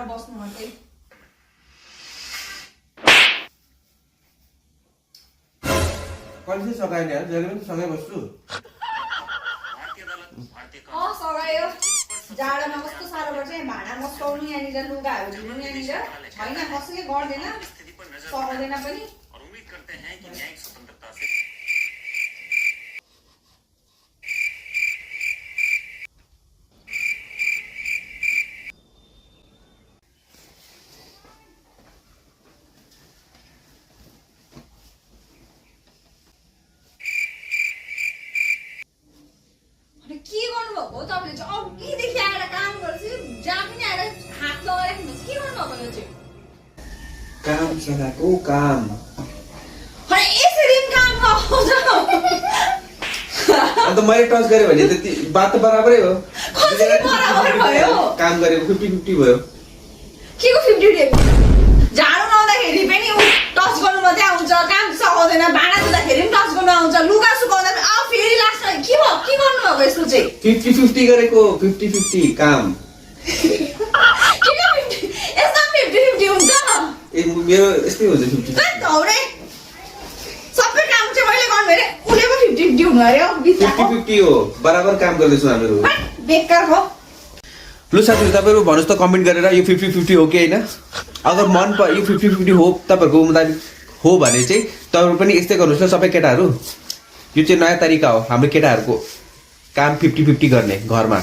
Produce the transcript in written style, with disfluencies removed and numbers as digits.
र बस्नु मात्रै। कहिले सघायो नि यार, जहिले पनि सँगै बस्छु। सघायो। जाडोमा कस्तो साह्रो पर्छ यहाँ भाँडा मस्काउनु, यहाँनिर लुगाहरू धुनु, यहाँनिर होइन कसैले गर्दैन, सघाउँदैन पनि। के गर्नुभएको हो तपाईँले चाहिँ? अघिदेखि आएर काम गर्छु, जहाँ पनि आएर हात लगाएर के गर्नुभएको यो चाहिँ? काम सघाएको काम। यसरी काम नआउँछ। अन्त मैले टच गरेँ भने त बात त बराबरै हो। कसरी बराबर भयो? काम गरेको 50-50 भयो। के को 50-50? झाडु लाउँदाखेरि पनि टच गर्नु मात्रै आउँछ, काम सघाउँदैन, भाँडा धुँदाखेरि पनि टच गर्नु आउँछ, लुगा सुकाउँदा पनि फेरि लास्टमा के भयो? के गर्नुभएको यसको चाहिँ? 50-50 गरेको 50-50 काम। यस्तो 50-50 हुन्छ? मेरो यस्तै हुन्छ 50-50। सबै काम चाहिँ मैले गर्नु अरे, उसले पो 50-50 हुनु अरे। 50-50 हो, बराबर काम गर्दैछौँ हामीहरू। बेकार हो। लु साथीहरू, तपाईँहरू भन्नुहोस् त कमेन्ट गरेर यो 50-50 हो कि होइन। अगर यो 50-50 हो तपाईँहरूको मुताबिक हो भने चाहिँ तपाईँहरू पनि यस्तै गर्नुहोस् न सबै केटाहरू। यो चाहिँ नयाँ तरिका हो हाम्रो केटाहरूको काम 50-50 गर्ने घरमा।